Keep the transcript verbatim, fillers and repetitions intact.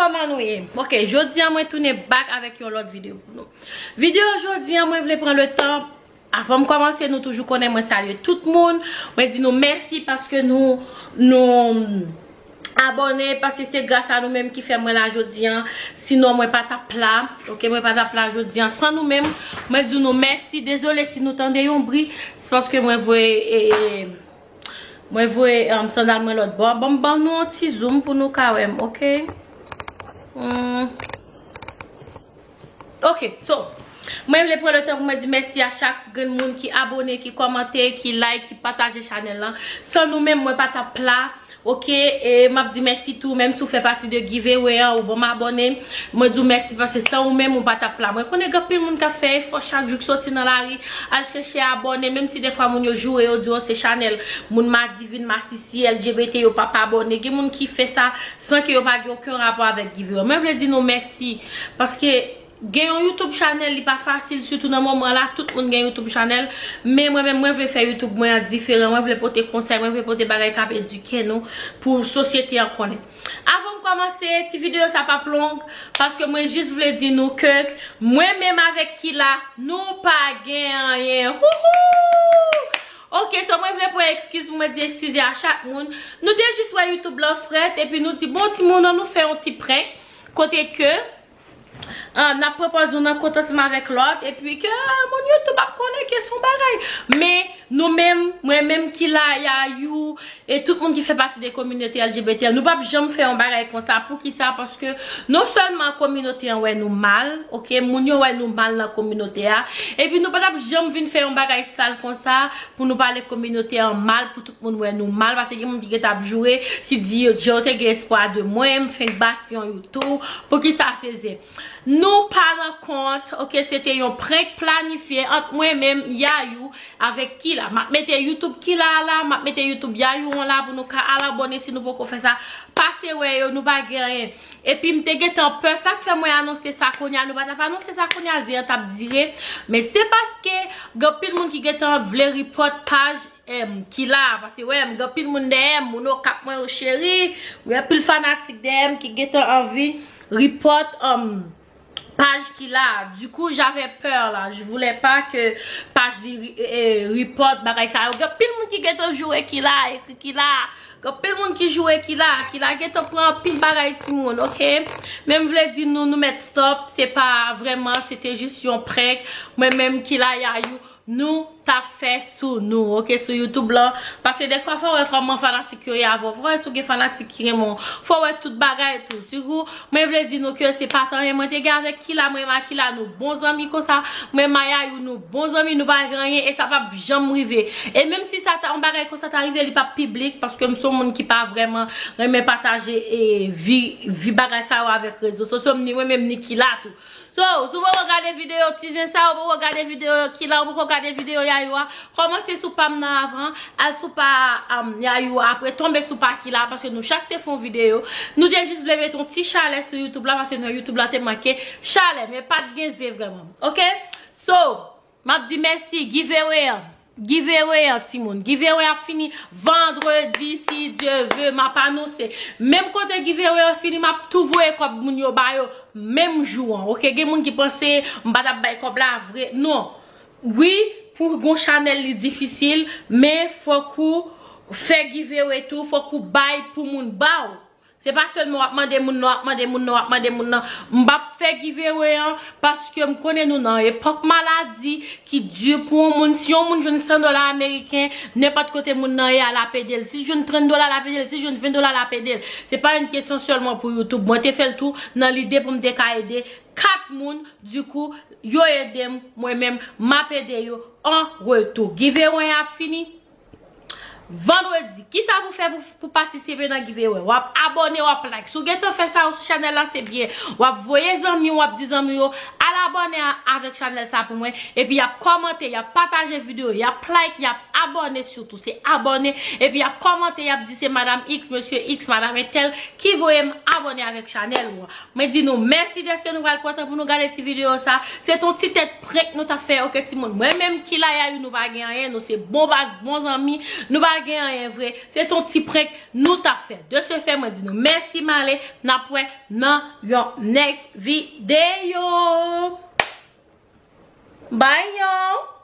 Kòman nou ye? Ok, jodi a mwen tounen back avèk yon lòt videyo pou nou. Videyo jodi a mwen vle pran le tan, avan m kòmanse, nou toujou konnen mwen salye tout moun, mwen di nou mèsi paske nou, nou abòne, paske se gras a nou menm ki fè mwen la jodi a, sinon mwen pa t ap la, ok, mwen pa t ap la jodi a san nou menm, mwen di nou mèsi, dezole si nou tande yon bri, se paske mwen voye, e, e, mwen voye, um, sandal mwen lòt bò. Ban m ban nou yon ti zoom pou nou ka wè m, ok? Hmm. Ok, so, mwen vle pran le tan pou mwen di mèsi a chak grenn moun ki abòne, ki kòmante, ki like, ki pataje chanèl lan. San nou menm, mwen pa t ap la, ok? E m ap di mèsi tou, menm si w fè pati de giveaway an, ou ban m abòne, mwen di w mèsi paske san ou menm, ou pa t ap la. Mwen konnen gen anpil moun k ap fè efò chak jou k soti nan lari, al chèche abòne, menm si defwa moun yo joure, yo di w se chanèl moun madivin, masisi, L G B T, yo p ap abòne. Gen moun ki fè sa san ke yo pa gen okenn rapò avèk giveaway. Mwen vle di nou mèsi, paske gen yon YouTube chanèl, li pa fasil, sitou nan moman la, tout moun gen YouTube chanèl, men mwen menm, mwen vle fè YouTube mwen an diferan, mwen vle pote konsèy, mwen vle pote bagay k ap edike nou, pou sosyete an konnen. Avan m kòmanse, ti videyo sa p ap long, paske mwen jis vle di nou ke mwen menm avèk Kila, nou pa gen anyen. Wouhou! Ok, so mwen vle pran ekskiz pou mwen di eskize a chak moun. Nou te jis wè YouTube lan frèt, epi nou di, bon, timoun, an nou fè yon ti prank, kote ke, ah, n ap pran pòz nou nan kot ansanm avèk lòt, epi ke, ah, moun YouTube ap konnen ke se yon bagay. Men, nou menm, mwen menm Kila, Yayou, e tout moun ki fè pati de kominote L G B T, nou p ap janm fè yon bagay konsa. Poukisa? Paske non sèlman kominote an wè nou mal, ok, moun yo wè nou mal nan kominote a, epi nou pa t ap janm vin fè yon bagay sal konsa pou nou pale kominote an mal, pou tout moun wè nou mal, paske gen moun ki gentan ap joure, ki di yo, jan yo te gen espwa de mwen, m fenk bati yon YouTube, poukisa se zen? Nou pa nan kont, ok, se te yon prank planifye ant mwen menm, Yayou, avèk Kila. M ap mete YouTube Kila a la, m ap mete YouTube Yayou an la pou nou ka al abòne si nou poko fè sa. Pase wè yo, nou pa gen anyen. Epi m te gentan pè, sa k fè mwen anonse sa kounye a, nou pa t ap anonse sa kounye a, zen an t ap dire. Men se paske gen anpil moun ki gentan vle report paj, em, Kila, paske wè m, gen anpil moun dèyè m, moun Okap mwen yo cheri, gen anpil fanatik dèyè m ki gentan anvi report, em, paj Kila. Du coup, j'avais peur là. Je voulais pas que paj li ri- e, e, report bagay sa yo. Gen anpil moun ki gentan joure Kila, ekri Kila. Gen anpil moun ki joure Kila. Kila gentan pran anpil bagay timoun, ok? Men m vle di nou, nou mèt stop. Se pa vrèman, se te jis yon prank. Mwen menm Kila, Yayou, nou t ap fè sou nou, ok, sou YouTube lan. Paske defwa fò w wè kòman fanatik yo ye avè w. Fò w wè si w gen fanatik ki renmen w. Fò w wè tout bagay tou. Sitou, mwen vle di nou ke se pa t anyen mwen te gen avèk Kila, mwen menm ak Kila, nou bon zanmi konsa. Mwen menm ak Yayou, nou bon zanmi, nou pa gen anyen, e sa p ap janm rive. E menm si sa ta, yon bagay konsa ta rive, li p ap piblik, paske m se yon moun ki pa vrèman renmen pataje e vi, vi bagay sa yo avèk rezo sosyo, m ni mwen menm, ni Kila tou. So, si w poko gade videyo, ti zen sa, ou poko gade videyo Kila, ou poko gade videyo Yayou a, kòmanse sou pa m nan avan, al sou pa, um, Yayou a, apre tonbe sou pa Kila, paske nou chak te fè yon videyo. Nou te jis vle mete yon ti chalè sou YouTube la, paske nan YouTube la te manke chalè, men pa t gen zen vrèman. Ok? So, m ap di mèsi, giveaway an. Giveaway an, timoun. Giveaway ap fini vandredi, si Dye ve, m ap anonse. Menm kote giveaway an fini, m ap tou voye kòb moun yo ba yo menm jou an. Ok, gen moun ki panse m pa t ap bay kòb la vre. Non. Wi, pou gon chanèl li difisil, men fòk ou fè giveaway tou, fòk ou bay pou moun ba w. Se pa sèlman w ap mande moun nan, w ap mande moun nan, w ap mande moun nan. M p ap fè giveaway an, paske m konnen nou nan epòk maladi ki di pou yon moun. Si yon moun jwenn san dola ameriken, nenpòt kote moun nan ye a, l ap ede l. Si l jwenn trant dola, l ap ede l. Si l jwenn ven dola, l ap ede l. Se pa yon kesyon sèlman pou YouTube. Mwen te fè l tou nan lide pou m te ka ede kat moun. Du coup, yo ede m, mwen menm, m ap ede yo an retou. Giveaway an ap fini vandredi. Kisa pou fè pou, pou patisipe nan giveaway? W ap abòne, w ap like. Si w gentan fè sa, ou sou chanèl la, se byen. W ap voye zanmi w, w ap di zanmi w, al abòne a- avèk chanèl sa pou mwen. Epi y ap kòmante, y ap pataje videyo, y ap like, y ap abòne sitou, se abòne, epi y ap kòmante, y ap di se madanm X, mesye X, madanm entèl ki voye m abòne avèk chanèl ou an. Mwen di nou mèsi dèske nou pral pran tan pou nou gade ti videyo sa. Se ton ti tèt prank nou t ap fè, oke timoun. Mwen menm ki la, Yayou, nou pa gen anyen, nou se bon baz, bon zanmi, nou pa gen anyen vre. Se ton ti prank nou t ap fè. De ce fait, mwen di nou mèsi, m ale, n ap wè nan yon next video. Bye, y'all!